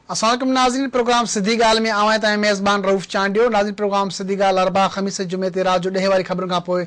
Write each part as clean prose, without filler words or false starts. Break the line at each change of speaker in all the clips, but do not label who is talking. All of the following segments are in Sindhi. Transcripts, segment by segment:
السلام عليڪم ناظرين پروگرام سڌي ڳالهه ۾ آئون آهيان توهان جو ميزبان رئوف چانڊيو ناظرين پروگرام سڌي ڳالهه اربع خميس ۽ جمعي تي رات جو ڏهين واري خبرن کان پوء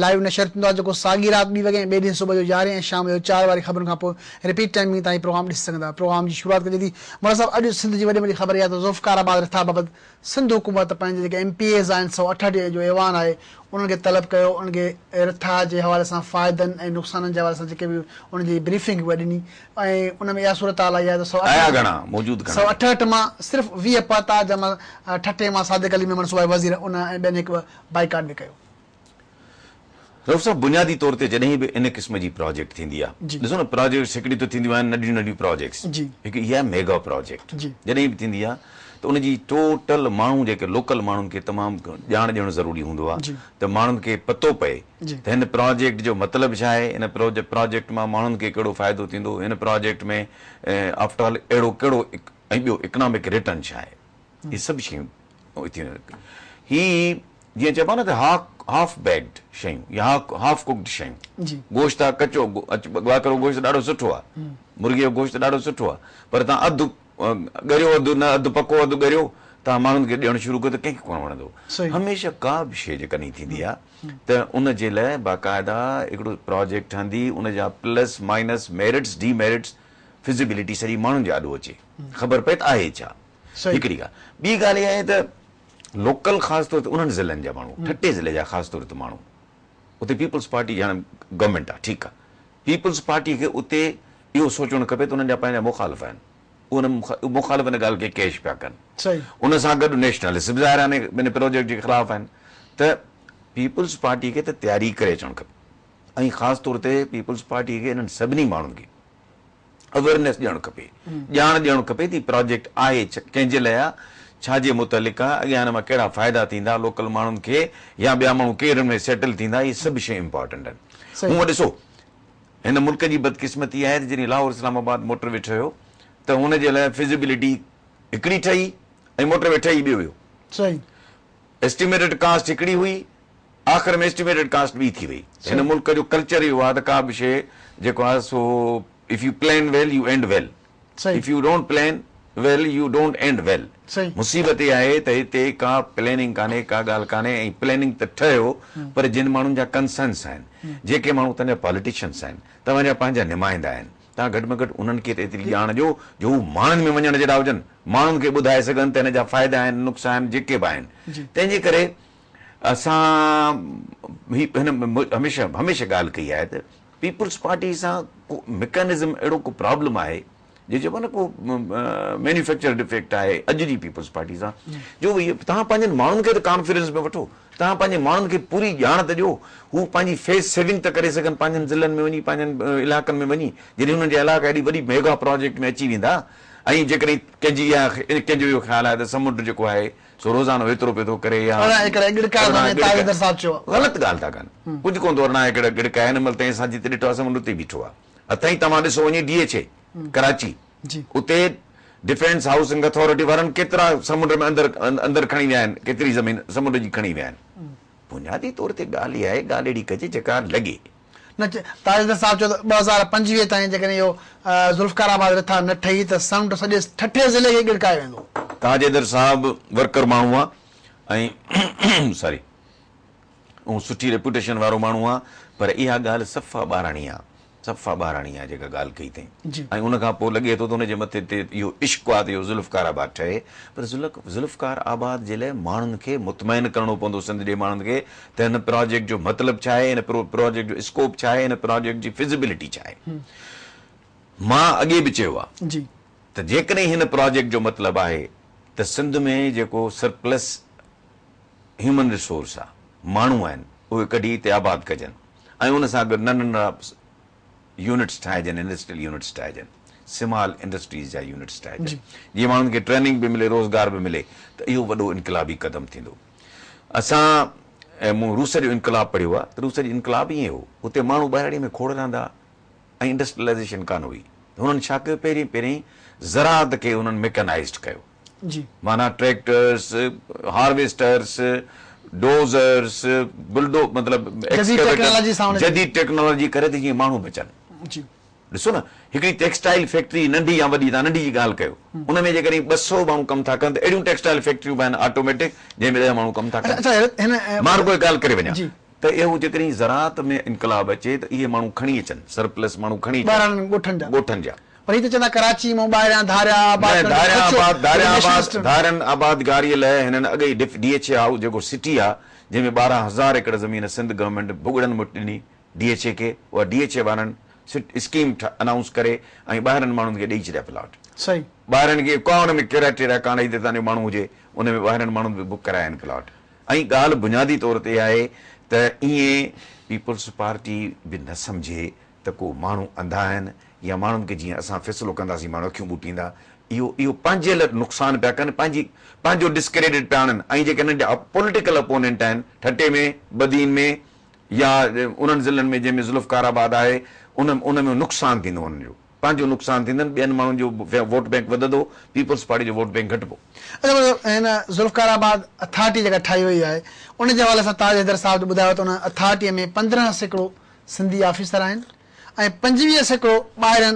لائيو نشر ٿيندو آهي جيڪو ساڳي رات ٻي وڳي ۽ ٻئي ڏينهن صبح جو يارهين ۽ شام جو چار واري خبرن کان پوء رپيٽ ٽائمنگ تان هي پروگرام ڏسي سگهندا آهيو پروگرام جي شروعات ڪجي ٿي مولانا صاحب اڄ سنڌ جي وڏي ۾ وڏي خبر اها آهي ته ذوالفقار آباد رٿا بابت سنڌ حڪومت پنهنجي جيڪي ايم پي ايز آهن 168 جو ايوان آهي انهن کي طلب ڪيو انهن کي رٿا جي حوالي سان فائدن ۽ نقصانن جي حوالي سان جيڪي به انهن جي بريفنگ اها ڏني ۽ ان ۾ اها صورتحال آئي آهي ته
آيا گهڻا، موجود گهڻا؟
168 مان صرف 20 پهتا جنهن مان ٺٽي مان صادق علي ميمڻ صوبائي وزير ان ۽ ٻين هڪ ٻه بائيڪاٽ به ڪيو.
رئوف صاحب بنيادي طور تي جڏهن به ان قسم جي پراجيڪٽ ٿيندي آهي ڏسو نه پراجيڪٽس هڪڙي ته ٿينديون آهن ننڍيون ننڍيون پراجيڪٽس هڪ اها آهي ميگا پراجيڪٽ جڏهن به ٿيندي آهي ته ان جي ٽوٽل ماڻهو جيڪي لوڪل ماڻهن کي تمام ڄاڻ ڏيڻ ضروري هوندو آهي ته ماڻهن کي پتو پئي ته هن پراجيڪٽ جو مطلب ڇا آهي، هن پراجيڪٽ مان ماڻهن کي ڪهڙو فائدو ٿيندو، هن پراجيڪٽ ۾ آفٽر آل اهڙو ڪهڙو ۽ ٻيو اڪنامڪ ريٽرن ڇا آهي، اهي سڀ شيون ٿيون. هي جيئن چئبو آهي نه ته هاف بيڪڊ شيون يا هاف ڪوڪڊ شيون، گوشت آهي ڪچو، ٻاڪرو گوشت ڏاڍو سٺو آهي، مرغي جو گوشت ڏاڍو سٺو آهي پر توهان اڌ ڳريو اڌ نه اڌ پڪو اڌ ڳريو توهان ماڻهن کي ڏيڻ شروع ڪيو ته ڪنهن کي ڪونه وڻندو. هميشه ڪا به شيء جيڪا نئين ٿيندي آهي ته ان جي لاء باقاعده هڪڙو پراجيڪٽ ٺهندي ان جا plus minus merits demerits feasibility سڄي ماڻهن جي آڏو اچي خبر پئي ته آهي ڇا هڪڙي ڳالهه ٻي ڳالهه اها آهي ته لوڪل خاص طور تي انهن ضلعن جا ماڻهو ٺٽي ضلعي جا خاص طور تي ماڻهو اتي پيپلز پارٽي جي هاڻي گورنمينٽ آهي ٺيڪ آهي پيپلز پارٽي کي اتي اهو سوچڻ کپي ته انهن جا پنهنجا مخالف آهن ان مخالف ان ڳالهه کي ڪيش پيا ڪن. ان سان گڏ نيشنلسٽ به ظاهر آهن ان پروجيڪٽ جي خلاف آهن ته پيپلز پارٽي کي ته تياري ڪري اچڻ کپي ۽ خاص طور تي پيپلز پارٽي کي انهن سڀني ماڻهن کي اويرنيس ڏيڻ کپي، ڄاڻ ڏيڻ کپي ته هي پروجيڪٽ آهي ڪنهن جي لاء آهي، ڇا جي متعلق آهي، اڳيان ان مان ڪهڙا فائدا ٿيندا لوڪل ماڻهن کي يا ٻيا ماڻهو ڪير ان ۾ سيٽل ٿيندا، اهي سڀ شيون امپارٽنٽ آهن. هونء ڏسو هن ملڪ جي بدقسمتي آهي ته جڏهن لاهور اسلام آباد موٽر وي ٺهيو ته ان جي لاء فزيبلٽي هڪڙي ٺهي ۽ موٽر وي ٺهي ٻيو ويو. ايسٽيميٽيڊ ڪاسٽ هڪڙي هئي آخر ۾ ايسٽيميٽيڊ ڪاسٽ ٻي ٿي وئي. هن ملڪ جو ڪلچر اهو آهي ته ڪا به شيء جيڪو آهي سو if you plan well you end well if you don't plan well you don't end well. مصيبت اها آهي ته هتي ڪا پلاننگ ڪانهي ڪا ڳالهه ڪانهي ۽ پلاننگ ته ٺهيو پر جن ماڻهن جا ڪنسرنس آهن جيڪي ماڻهو توهان جا پاليٽيشنس آهن توهان جا پنهنجا نمائندا آهن توهان گهٽ ۾ گهٽ انهن کي ته ايتري ڄاڻ ڏيو جو هو ماڻهن ۾ وڃڻ جهڙا هجن ماڻهن کي ٻڌائي سگهن ته هن جا فائدا آهن نقصان جيڪي به آهن تنهن جي ڪري اسان هي هن هميشه هميشه ڳالهه ڪئي آهي ته پيپلز پارٽي سان ڪو ميڪانزم اهڙو ڪو پرابلم آهي جي چئبو آهي نه ڪو مينوفيڪچر ڊفيڪٽ آهي اڄ جي پيپلز پارٽي سان جو توهان پنهنجن ماڻهن کي ته ڪانفيڊنس ۾ وٺو توهان پنهنجي ماڻهن کي پوري ڄاڻ ته ڏيو هو پنهنجي فيس سيونگ ته ڪري سگهن پنهنجن ضلعن ۾ وڃي پنهنجن علائقن ۾ وڃي جڏهن انهن جا علائقا ايڏي وڏي ميگا پراجيڪٽ ۾ اچي ويندا ۽ جيڪڏهن ڪنهن جي اها ڪنهن جو اهو خيال آهي ته سمنڊ جيڪو آهي سو روزانو ايترو پيو ٿو ڪري يا
18 ايڪڙ ڳڙڪائي ٿو وڃي تاجدر صاحب چيو.
غلط ڳالهه ٿا ڪن ڪجهه ڪونه ٿو 18 ايڪڙ ڳڙڪائي هن مهل تائين اسان جتي ڏٺو آهي سمنڊ اتي بيٺو آهي. اٿئي توهان ڏسو وڃي ڊي ايڇ اي ڪراچي اتي ڊفينس هائوسنگ اٿارٽي وارن ڪيترا سمنڊ ۾ اندر اندر کڻي ويا آهن ڪيتري زمين سمنڊ جي کڻي ويا آهن بنيادي طور تي ڳالهه اها آهي ڳالهه اهڙي ڪجي جيڪا لڳي.
نه تاجدر صاحب چيو ته 2025 تائين جيڪڏهن اهو ذوالفقار آباد رٿا نه ٺهي ته سمنڊ سڄي ٺٽي ضلعي کي ڳڙڪائي ويندو.
تاجدر صاحب ورڪر ماڻهو آ ۽ ساري. ۽ سٺي ريپوٽيشن وارو ماڻهو آ پر اها ڳالهه صفا ٻاراڻي آ صفا ٻاراڻي آ جيڪا ڳالهه ڪئي اٿئي ۽ ان کان پوء لڳي ٿو ته ان جي مٿي تي اهو عشق آ ته اهو ذوالفقار آباد ٺهي پر ذوالفقار آباد جي لاء ماڻهن کي مطمئن ڪرڻو پوندو سنڌ جي ماڻهن کي ته هن پراجيڪٽ جو مطلب ڇا آهي هن پراجيڪٽ جو اسڪوپ ڇا آهي هن پراجيڪٽ جي فزيبلٽي ڇا آهي مان اڳي به چيو آ ته جيڪڏهن هن پراجيڪٽ جو مطلب آهي ته سنڌ ۾ جيڪو سرپلس هيومن ريسورس آ، ماڻهو آهن، اهي ڪڍي هتي آباد ڪجن ۽ ان سان گڏ ننڍا ننڍا يونٽس ٺاهجن، انڊسٽريل يونٽس ٺاهجن، سمال انڊسٽريز جا يونٽس ٺاهجن، جيئن ماڻهن کي ٽريننگ به ملي، روزگار به ملي ته اهو وڏو انقلابي قدم ٿيندو. اسان مون روس جو انقلاب پڙهيو آ ته روس جو انقلاب ائين هو، اتي ماڻهو ٻهراڙي ۾ کوڙ رهندا ها ۽ انڊسٽريلائيزيشن ڪانه هئي، هنن ڇا ڪيو پهرين پهرين زراعت کي هنن ميڪنائيزڊ ڪيو. معنيٰ ٽريڪٽرس، هارويسٽرس، ڊوزرس، بلڊو مطلب ايڪسڪيويٽر جديد ٽيڪنالاجي ڪري ته جيئن ماڻهو بچن. ڏسو نه هڪڙي ٽيڪسٽائيل فيڪٽري ننڍي يا وڏي توهان ننڍي جي ڳالهه ڪيو ان ۾ جيڪڏهن 200 ماڻهو ڪم ٿا ڪن ته اهڙيون ٽيڪسٽائيل فيڪٽريون به آهن آٽوميٽڪ جنهن ۾ 10 ماڻهو ڪم ٿا ڪن. مان رڳو هڪ ڳالهه ڪري وڃان ته اهو جيڪڏهن زراعت ۾ انقلاب اچي ته اهي ماڻهو کڻي اچن سرپلس ماڻهو کڻي اچن
ٻاهران ڳوٺن جا
ڳوٺن جا.
پر هي ته چوندا ڪراچي مون ٻاهريان ڌاريا آباد
ڪرڻ جو خدشو ڌاريا آباد ڌارين آبادگاري لاء هنن اڳ ئي ڊي ايڇ اي هائوس جيڪو سٽي آ جنهن ۾ 12,000 ايڪڙ زمين سنڌ گورنمينٽ ڀڳڙن مٺ ڏني ڊي ايڇ اي کي اها ڊي ايڇ اي وارن سٽ اسڪيم انائونس ڪري ۽ ٻاهرن ماڻهن کي ڏئي ڇڏيا پلاٽ.
صحيح.
ٻاهرن کي ڪا ان ۾ ڪرائٽيريا ڪانه هئي ته هتان جو ماڻهو هجي ان ۾ ٻاهرن ماڻهن به بڪ ڪرايا آهن پلاٽ ۽ ڳالهه بنيادي طور تي اها آهي ته ائين پيپلز پارٽي به نه سمجهي ته ڪو ماڻهو انڌا آهن يا ماڻهن کي جيئن اسان فيصلو ڪنداسين ماڻهو اکيون ٻوٽيندا اهو اهو پنهنجي لاء نقصان پيا ڪن پنهنجي پنهنجو ڊسڪريڊٽ پيا آڻن ۽ جيڪي هنن جا پوليٽيڪل اپونينٽ آهن ٺٽي ۾ بدين ۾ يا انهن ضلعن ۾ جنهن ۾ ذوالفقار آباد آهي ان ان ۾ نقصان ٿيندو انهن جو پنهنجو نقصان ٿيندن ٻين ماڻهن جو ووٽ بينڪ وڌندو پيپلز پارٽي جو ووٽ بينڪ گهٽبو.
اڇا مطلب هن ذوالفقار آباد اٿارٽي جيڪا ٺاهي وئي آهي ان جي حوالي سان تاج حيدر صاحب ٻڌايو ته ان اٿارٽي ۾ 15% سنڌي آفيسر آهن ۽ 25% ٻاهرين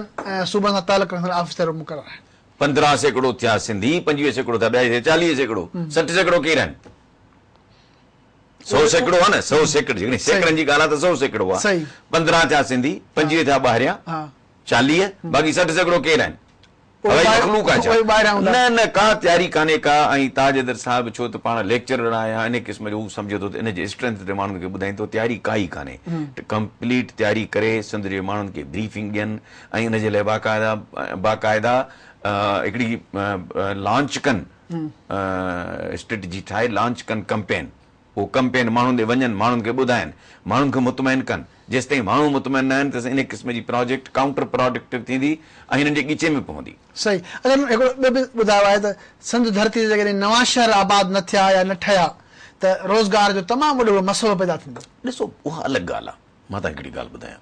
صوبن سان تعلق رکندڙ آفيسر مقرر آهن.
15% ٿيا سنڌي 25% ٿيا ٻيا 40% 60% ڪير آهن؟ 100% آهي نه 100% جيڪڏهن سيڪڙن جي ڳالهه آهي ته 100% آهي 15 ٿيا سنڌي 25 ٿيا ٻاهريان 40 باقي 60% ڪير آهن؟ هوائي مخلوق آهي ڇا؟ نه نه ڪا تياري ڪانهي ڪا ۽ تاج حيدر صاحب ڇو ته پاڻ ليڪچرر آهي يا ان قسم جو هو سمجهي ٿو ته ان جي اسٽرينٿ تي ماڻهن کي ٻڌائيندو تياري ڪا ئي ڪانهي ته ڪمپليٽ تياري ڪري سنڌ جي ماڻهن کي بريفنگ ڏين ۽ ان جي لاء باقاعده باقاعده هڪڙي لانچ ڪن اسٽريٽجي ٺاهي لانچ ڪن ڪمپين اهو ڪمپين ماڻهن ڏي وڃن ماڻهن کي ٻڌائن ماڻهن کي مطمئن ڪن جيستائين ماڻهو مطمئن نه آهن تيستائين ان قسم جي پراجيڪٽ ڪائونٽر پراڊڪٽو ٿيندي ۽ هنن جي ڳچي ۾ پوندي.
صحيح اچا هنن هڪڙو ٻيو به ٻڌايو آهي ته سنڌ ڌرتي تي جيڪڏهن نوان شهر آباد نه ٿيا يا نه ٺهيا ته روزگار جو تمام وڏو هڪڙو مسئلو پيدا ٿيندو.
ڏسو اها الڳ ڳالهه آهي مان توهان کي هڪڙي ڳالهه ٻڌايان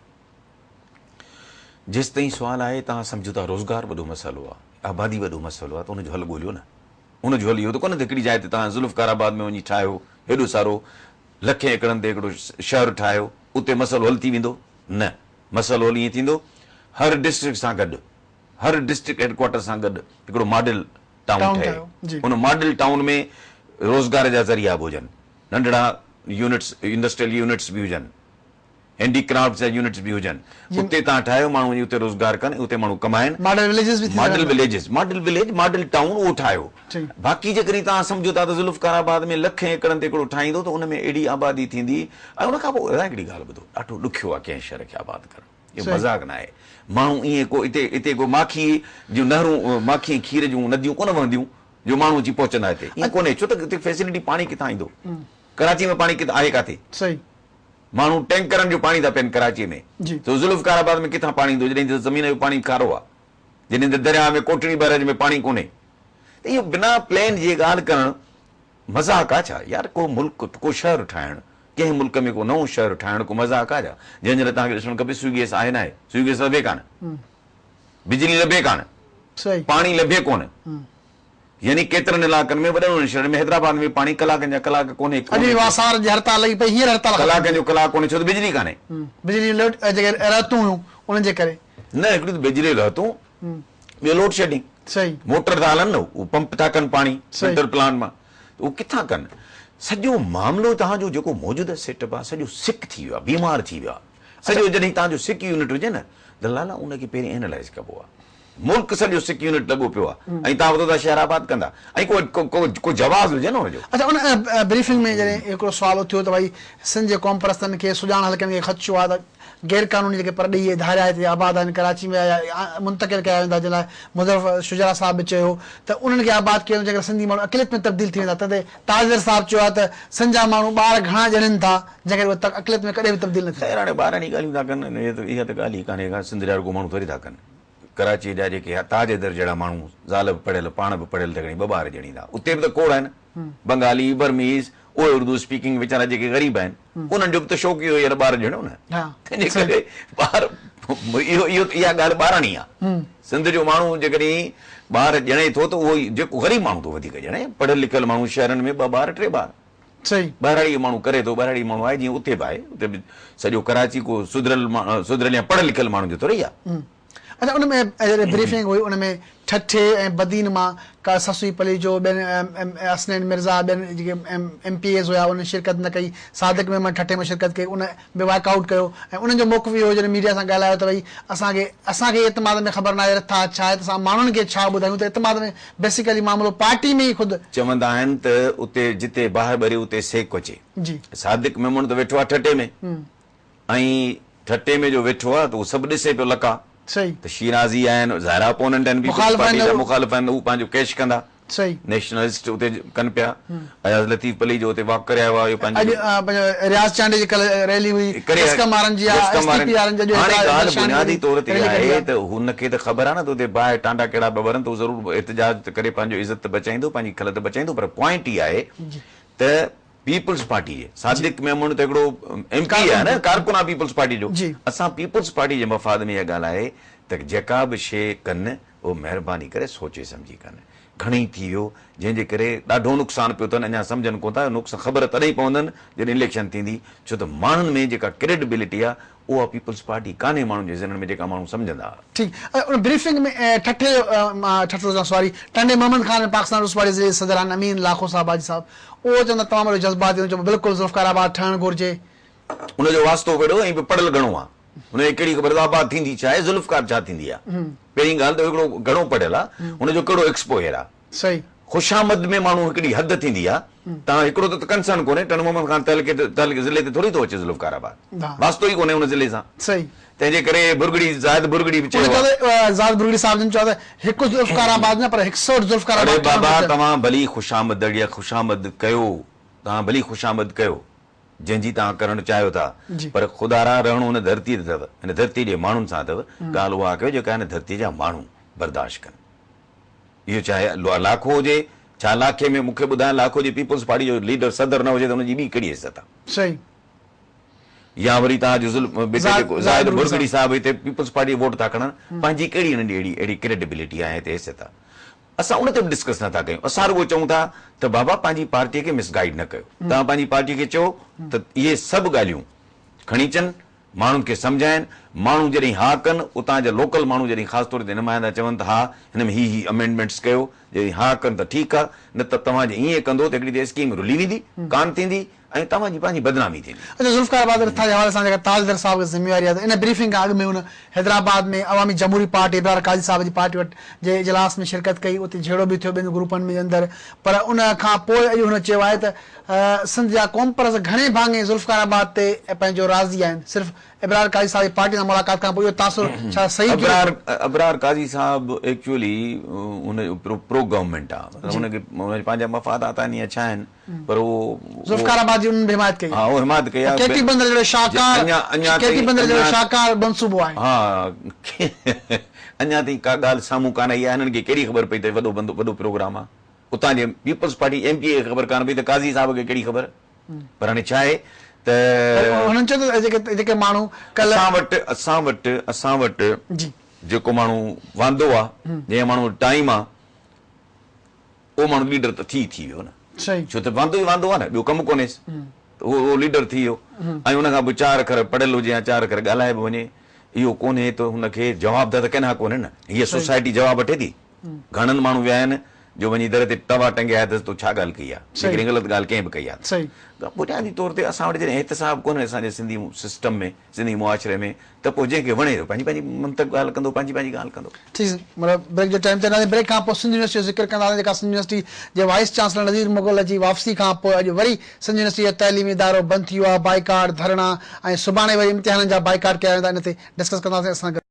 جيستائين سوال آهي توهان سمجهو ٿا روزگار وڏو مسئلو آهي آبادي وڏو مسئلو آهي ته ان جو حل ڳوليو نه ان جو حل اهو ته ڪونهي ته هڪڙي جاء تي توهان ذوالفقار آباد ۾ وڃي ٺاهيو هيڏو سارو لکين ايڪڙن تي هڪڙو شهر ٺاهيو اتي مسئلو حل ٿي ويندو نه مسئلو حل ائين ٿيندو هر ڊسٽرڪٽ سان گڏ هر ڊسٽرڪٽ هيڊ ڪوارٽر سان گڏ هڪڙو ماڊل ٽائون ٺهي ان ماڊل ٽائون ۾ روزگار جا ذريعا به هجن ننڍڙا يونٽس انڊسٽريل يونٽس به هجن هينڊي ڪرافٽس جا يونٽس به هجن اتي توهان ٺاهيو ماڻهو وڃي اتي روزگار ڪن اتي ماڻهو ڪمائن
ماڊل وليجز به ٿي
model villages model village model town اهو ٺاهيو باقي جيڪڏهن توهان سمجهو ٿا ته ذوالفقار آباد ۾ لکين ايڪڙن تي هڪڙو ٺاهيندو ته ان ۾ اهڙي آبادي ٿيندي ۽ ان کان پوء هڪڙي ڳالهه ٻڌو ڏاڍو ڏکيو آهي ڪنهن شهر کي آباد ڪرڻ اهو مذاق نه آهي ماڻهو ائين ڪو اتي اتي ڪو ماکي جون نهرون ماکي ۽ کير جون نديون ڪونه وهنديون جو ماڻهو اچي پهچندا هتي ائين ڪونهي ڇو ته اتي فيسلٽي پاڻي ڪٿان ايندو ڪراچي ۾ پاڻي ڪٿان آهي ڪاٿي
صحيح
ماڻهو ٽينڪرن جو پاڻي ٿا پين ڪراچي ۾ ته ذوالفقار آباد ۾ ڪٿان پاڻي ايندو جڏهن ته زمين جو پاڻي کارو آهي جڏهن ته درياهه ۾ ڪوٽڙي بئراج ۾ پاڻي ڪونهي ته اهو بنا پلان جي ڳالهه ڪرڻ مذاق آ ڇا يار ڪو ملڪ ڪو شهر ٺاهڻ ڪنهن ملڪ ۾ ڪو نئون شهر ٺاهڻ ڪو مذاق آ ڇا جنهن جي لاء توهان کي ڏسڻ کپي سوئي گئس آهي ناهي سوئي گئس لڀي ڪانه بجلي لڀي ڪانه پاڻي لڀي ڪونه يعني ڪيترن علائقن ۾ وڏن وڏن شهرن ۾ حيدرآباد ۾ پاڻي ڪلاڪن جا ڪلاڪ ڪونهي
اڄ به واسار جي هڙتال لڳي پئي هينئر هڙتال ختم
ڪلاڪن جو ڪلاڪ ڪونهي ڇو ته بجلي ڪانهي.
بجلي جون لوڊ جيڪي رهتون هيون انهن جي ڪري.
نه هڪڙي ته بجلي رهتون ٻيو لوڊ شيڊنگ
صحيح
موٽر ٿا هلن نه اهو پمپ ٿا ڪن پاڻي فلٽر پلانٽ مان ته اهو ڪٿان ڪن سڄو معاملو توهان جو جيڪو موجوده سيٽ اپ آهي سڄو سڪ ٿي ويو آهي بيمار ٿي ويو آهي سڄو جڏهن توهان جو سڪ يونٽ هجي نه ته لالا ان کي پهرين اينالائز ڪبو آهي ملڪ سڄو سڪ يونٽ لڳو پيو آ ۽ توهان ٻڌو ٿا شهر آباد ڪندا ۽ ڪو ڪو ڪو جواز هجي نه ان جو.
اڇا ان بريفنگ ۾ جڏهن هڪڙو سوال اٿيو ته ڀائي سنڌ جي قومپرستن کي سڄاڻ حلقن کي خدشو آ ته غير قانوني جيڪي پرڏيهي ڌاريا هتي آباد آهن ڪراچي ۾ يا منتقل ڪيا ويندا جنهن لاء مظفر شجاع صاحب به چيو هو ته انهن کي آباد ڪيو ويندو جيڪڏهن سنڌي ماڻهو اقليت ۾ تبديل ٿي ويندا تنهن تي تاجر صاحب چيو آهي ته سنڌ جا ماڻهو ٻار گهڻا ڄڻين ٿا جنهن ڪري اهي اقليت ۾ ڪڏهن به تبديل نه ٿيندا.
خير هاڻي ٻارن جي ڳالهيون ٿا ڪن اها ته ڳالهه ئي ڪانهي ڪا سنڌ جا رڳو ماڻهو ٿوري ٿا ڪن. ڪراچيء جا جيڪي تاج حيدر جهڙا ماڻهو، زال به پڙهيل، پاڻ به پڙهيل ته کڻي ٻه ٻار ڄڻيندا. اتي به ته کوڙ آهن. بنگالي، برميز، اهي اردو اسپيڪنگ ويچارا جيڪي غريب آهن، انهن جو به ته شوق اهو ئي آهي ته ٻار ڄڻيو نه. تنهنجي ڪري ٻار اهو اهو اها ڳالهه ٻاراڻي آهي. سنڌ جو ماڻهو جيڪڏهن ٻار ڄڻي ٿو ته اهو ئي جيڪو غريب ماڻهو ٿو وڌيڪ ڄڻي. پڙهيل لکيل ماڻهو شهرن ۾ ٻه ٻار، ٽي ٻار. ٻهراڙيء جو ماڻهو ڪري ٿو، ٻهراڙيء جو ماڻهو آهي جيئن اتي به آهي. اتي به سڄو ڪراچي ڪو سڌريل سڌريل يا پڙهيل لکيل ماڻهن جو ٿورئي آهي.
اڇا ان ۾ جڏهن بريفنگ هئي ان ۾ ٺٽي ۽ بدين مان ڪا سسئي پليجو ٻين حسنين مرزا ٻين جيڪي ايم پي ايز هيا انهن شرڪت نه ڪئي صادق ميمڻ ٺٽي مان شرڪت ڪئي ان به وائڪ آئوٽ ڪيو ۽ انهن جو موقف اهو هو جڏهن ميڊيا سان ڳالهايو ته ڀئي اسان کي اسان کي ئي اعتماد ۾ خبر ناهي رٿا ڇا آهي ته اسان ماڻهن کي ڇا ٻڌايون ته اعتماد ۾ بيسيڪلي معاملو پارٽي ۾ ئي خود
چوندا آهن ته اتي جتي باهه ٻري اتي سيڪ اچي.
جي.
صادق ميمڻ ته ويٺو آهي ٺٽي ۾. ۽ ٺٽي ۾ جو ويٺو آ ته اهو سڀ ڏسي پيو لقاء
صحيح.
ته شيرازي آهن ظاهر آ اپوننٽ آهن پيپلز پارٽي جا مخالف آهن هو پنهنجو ڪيش ڪندا
صحيح.
نيشنلسٽ اتي ڪن پيا اياز لطيف پليجو اتي واڪ ڪري آيو آ اهو پنهنجو
اڄ پنهنجو رياض چانڊيي جي ڪلهه ريلي هئي جسقم وارن جي آ ايس ٽي پي وارن جي اڄ
هاڻي ڳالهه بنيادي طور تي اها آهي ته هن کي ته خبر آ نه ته اتي باهه ٽانڊا ڪهڙا پيا ٻرن ته هو ضرور احتجاج ته ڪري پنهنجو عزت ته بچائيندو پنهنجي کل ته بچائيندو پر پوائنٽ اها آهي ته پيپلز پارٽي جي صادق ميمڻ ته هڪڙو ايم پي آهي نه ڪارڪن آهي پيپلز پارٽي جو اسان پيپلز پارٽي جي مفاد ۾ اها ڳالهه آهي ته جيڪا به شيء ڪن اهو مهرباني ڪري سوچي سمجهي ڪن گهڻي ٿي ويو جنهن جي ڪري ڏاڍو نقصان پيو اٿن اڃا سمجهن ڪونه ٿا نقصان خبر تڏهن پوندن جڏهن اليڪشن ٿيندي ڇو ته ماڻهن ۾ جيڪا ڪريڊبلٽي آهي اها پيپلز پارٽي ڪانهي ماڻهن جي ذهنن ۾ جيڪا ماڻهو سمجهندا ها.
ٺيڪ ان بريفنگ ۾ ٺٽي جو ٺٽو چوان سواري ٽنڊي محمد خان ۾ پاڪستان پيپلز پارٽي ضلعي صدر آهن امين لاکو صاحب حاجي صاحب اهو چون ٿا تمام وڏو جذباتي هن چيو بلڪل ذوالفقار آباد ٺهڻ گهرجي.
ان جو واسطو ڪهڙو ۽ به پڙهيل گهڻو آ هن کي ڪهڙي خبر ته آباد ٿيندي ڇا آهي ذوالفقار ڇا ٿيندي آ پهرين ڳالهه ته هڪڙو گهڻو پڙهيل آ هن جو ڪهڙو ايڪسپوهير آ.
صحيح.
خوشامد ۾ ماڻهو هڪڙي حد ٿيندي آ توهان هڪڙو ته ڪنسرن ڪونهي ٽنڊو محمد خان تعلقي تعلقي ضلعي تي ٿوري ٿو اچي ذوالفقار آباد واسطو ئي ڪونهي ان ضلعي سان
صحيح.
تنهن جي ڪري ڀرڳڙي زاهد ڀرڳڙي به چيو
آ. زاهد ڀرڳڙي صاحب جن چيو آ ته هڪ ذوالفقار آباد نه پر هڪ سئو ذوالفقار آباد
اڙي بابا توهان ڀلي خوشامد يا خوشامد ڪيو توهان ڀلي خوشامد ڪيو جنهن جي توهان ڪرڻ چاهيو ٿا پر خدارا رهڻو هن ڌرتي تي اٿو هن ڌرتي جي ماڻهن سان اٿو ڳالهه اها ڪيو جيڪا هن ڌرتي جا ماڻهو برداشت ڪن. اهو چاهي لاکو هجي، ڇا لاکي ۾ مون کي ٻڌاء لاکو جي پيپلز پارٽي جو ليڊر صدر نه هجي ته ان جي ٻي ڪهڙي حيثيت آ؟
صحيح.
يا وري توهان جو ظلم هتي جيڪو زاهد ڀرڳڙي صاحب هتي پيپلز پارٽي جو ووٽ ٿا کڻن پنهنجي ڪهڙي انهن جي اهڙي اهڙي ڪريڊبلٽي آهي هتي حيثيت آ؟ اسان ان تي به ڊسڪس نه ٿا ڪيون اسان رڳو چئون ٿا ته بابا پنهنجي پارٽي کي مس گائيڊ نه ڪيو توهان پنهنجي پارٽي کي چئو ته اهي سڀ ڳالهيون کڻي اچن ماڻهن کي سمجهائين، ماڻهو جڏهن ها ڪن، اتان جا لوڪل ماڻهو جڏهن خاص طور تي نمائندا چون ته ها هن ۾ هي هي امينڊمينٽس ڪيو، جڏهن ها ڪن ته ٺيڪ آ، نه ته توهان جي ائين ڪندو ته هڪڙي ته اسڪيم رلي ويندي، ڪانه ٿيندي ۽ توهان جي پنهنجي بدنامي ٿيندي.
اڇا ذوالفقار آباد رٿا جي حوالي سان جيڪا تاجدر صاحب کي ذميواري آهي ته ان بريفنگ کان اڳ ۾ هن حيدرآباد ۾ عوامي جمهوري پارٽي ابرار قاضي صاحب جي پارٽي وٽ جي اجلاس ۾ شرڪت ڪئي اتي جهيڙو به ٿيو ٻن گروپن ۾ اندر پر ان کان پوء اڄ هن چيو آهي ته سنڌ جا قومپرست گهڻي ڀاڱي ذوالفقار آباد تي پنهنجو راضي آهن، صرف ابرار قاضي صاحب جي پارٽي سان ملاقات کان پوء اهو تاثر ڇا صحيح ٿيو؟
ابرار ابرار قاضي صاحب ايڪچوئلي ان جو پرو پرو گورنمينٽ آ مطلب ان کي ان جا پنهنجا مفادات آهن يا ڇا آهن پر اهو
ذوالفقار آباد جي انهن به حمايت ڪئي
ها اهو حمايت ڪئي آ
ڪي ٽي بندر جهڙو شاهڪار ڪي ٽي بندر جهڙو شاهڪار منصوبو آهي.
ها اڃا تائين ڪا ڳالهه سامهون ڪانه آئي آهي هنن کي ڪهڙي خبر پئي ته وڏو بندو وڏو پروگرام آ. اتان جي پيپلز پارٽي ايم پي اي کي خبر ڪانه پئي ته قاضي صاحب کي ڪهڙي خبر پر هاڻي ڇا آهي ته
هنن چيو ته جيڪي جيڪي ماڻهو
ڪلهه اسان وٽ اسان وٽ اسان وٽ
جي
جيڪو ماڻهو واندو آ جنهن ماڻهو وٽ ٽائيم آ اهو ماڻهو ليڊر ته ٿي ٿي ويو نه
صحيح
ڇو ته واندو ئي واندو آ نه ٻيو ڪم ڪونهيس ته اهو اهو ليڊر ٿي ويو ۽ ان کان پوء چار اکر پڙهيل هجي يا چار اکر ڳالهائي به وڃي اهو ڪونهي ته هن کي جوابده ته ڪنهن ڪونهي نه هيء سوسائٽي جواب وٺي ٿي گهڻن ماڻهو ويا آهن جو وڃي در تي توا ٽنگيا اٿس تو ڇا ڳالهه ڪئي آهي جيڪڏهن غلط ڳالهه ڪنهن به ڪئي آهي ته بنيادي طور تي اسان وٽ جڏهن احتساب ڪونهي اسان جي سنڌي سسٽم ۾ سنڌي معاشري ۾ ته پوء جنهن کي وڻي پنهنجي پنهنجي منطق ڳالهه ڪندو پنهنجي پنهنجي ڳالهه ڪندو.
ٺيڪ مطلب بريڪ جو ٽائيم ٿيو ناظرين بريڪ کان پوء سنڌ يونيورسٽي جو ذڪر ڪنداسين جيڪا سنڌ يونيورسٽي جي وائيس چانسلر نذير مغل جي واپسي کان پوء اڄ وري سنڌ يونيورسٽي جو تعليمي ادارو بند ٿي ويو آهي بائيڪاٽ ڌرڻا ۽ سڀاڻي وري امتحانن جا بائيڪاٽ ڪيا ويندا ان تي ڊسڪس ڪنداسين اسان گڏ.